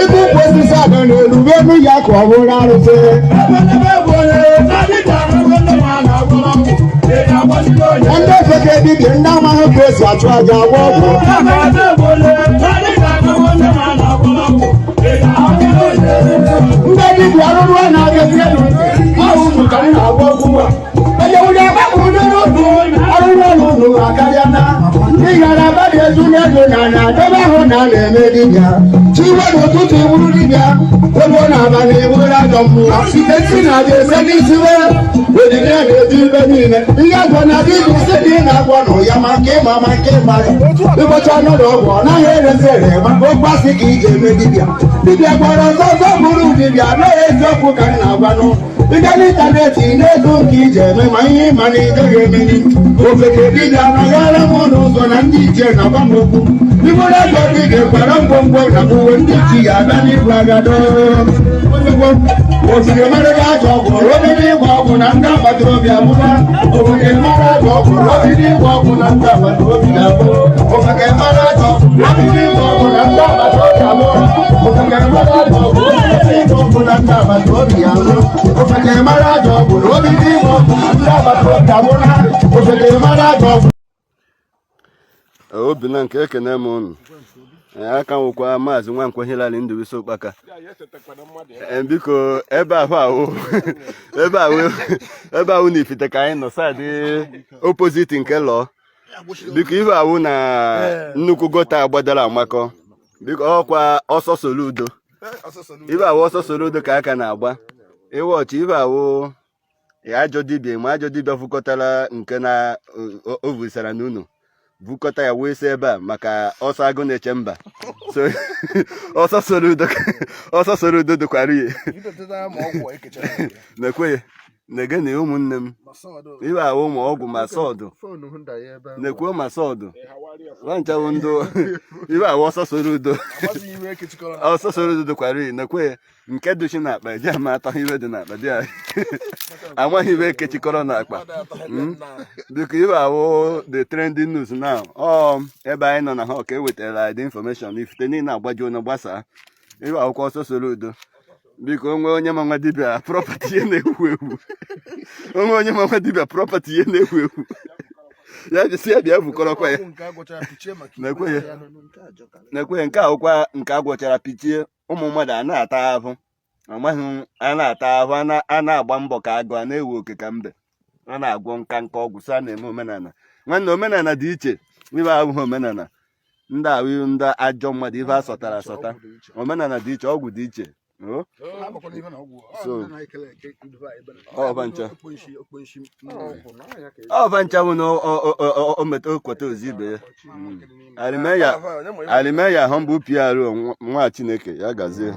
Ibu ukwu osisi a nọ n'elu elu ya ka ọ bụrụ arụsị. Ndị ofeke dibịa, ndị amaghị ka esi achụ aja, agwọ ọgwụ. Ndị dibịa arụrụ a na-agazi elu ahụ unu ka m na-agwa okwu a. Onye wụrụ agbapụrụ n'otu arụrụ ọrụ unu akarịa na ịghara abalị ezu n'ego na na dobe ahụ na a na-eme dibịa. Chiwe n'ụtụtụ iwuru dibịa, ebe n'abalị iwuru ajọ mmụọ. Site si na aja ese n'isi wee onyinye na-eji ibe niile. Ihe agwọ na dibịa isi na ị na-agwọ nụ ya ma nke ịma ma nke ịma ya. Ịbọcha ọnọdụ ọgwụ ọ naghị erezi ere maka okwu asị ka iji eme dibịa. Dibịa gwara ọzọ ọzọ bụrụ dibịa anaghị eziokwu ka m na-agwanụ. Ị gaa n'ịntanetị na-ego nke iji eme ma ihe ịma na ị gaghị emeli. Ofeke dibịa anaghara m n'ụzọ na ndị ichie na-agwa m okwu. Iburu ego dibịa kwara ngwongwo na uwe ndị ichie ya abịa n'ibu agado. Ofeke mara gị ajọ ọgwụ obido ịgba ọgwụ na ndị agbata obi amụma. Ofeke mara ajọ ọgwụ obido ịgba ọgwụ na ndị agbata obi ga-abụ. Ofeke mara ajọ ọgwụ obido ịgba ọgwụ na ndị agbata obi amụma. Ofeke mara ajọ ọgwụ obido ịgba ọgwụ na ndị agbata obi amụ. Ofeke mara ajọ ọgwụ obido ịgba ọgwụ na ndị agbata obi amụma. Ofeke mara ajọ ọgwụ. Obinna nke ekene m unu. Aka nwụkwa Maazị Nwankwọ Hilary Ndubuisi Ụkpaka. Biko, ebe ahụ ahụ ebe ahụ ebe ahụ na Ifite ka anyị nọ, side opposite nke lọọ. Biko, ife ahụ na nnukwu gutter agbadara amakọ. Biko, ọkwa ọsọ Soludo, ife ahụ ọsọ Soludo ka aka na-agba ịwọchị. Ife ahụ ajọ dibịa, ma ajọ dibịa vukọtara nke na o vusara n'unu vukọta ya wee si ebe a maka ọsọ agụ na-eche mba. So ọsọ Soludo, ọsọ Soludo dịkwara ihe na-ekwe na-egene. Ụmụnne m, ibe ahụ ụmụ ọgwụ ma sọdụ na-ekwe ma sọdụ nwanchawụ ndụ. Ibe ahụ ọsọ Soludo, ọsọ Soludo dịkwara ihe na-ekwe nke dochi n'akpa eji ama atọ ibe dị n'akpa dị anyị amaghị ibe ekechikọrọ n'akpa. Biko, ibe ahụ the trending news now. Ọ ebe anyị nọ na ha ka e wetara anyị the information. Ifite niile agbajuo na gbasaa ibe akwụkwọ ọsọ Soludo. Biko, onwe onye ma nwa dibịa property ya na-ewu ewu, onwe onye ma nwa dibịa property ya na-ewu ewu, ya jisi ya bịa bukọrọkwa ya. Na-ekwe ya, na-ekwe ya. Nke akwụkwa nke agwọchara pichie. Ụmụ mmadụ a na-ata ahụ, amaghị a na-ata ahụ, a na-agba mbọ ka agụ a na-ewe oke ka mbe a na-agwọ nka nka ọgwụ so a na-eme omenala. Nwanne, omenala dị iche. Ibe abụghị omenala ndị ahụ, ndị ajọ mmadụ ife a sọtara asọta. Omenala dị iche, ọgwụ dị iche. O so ọbancha ọbancha bụ na o meta okweta ozi ibe ya. Arimeya, Arimeya humble PRO, nwa Chineke ya gazie.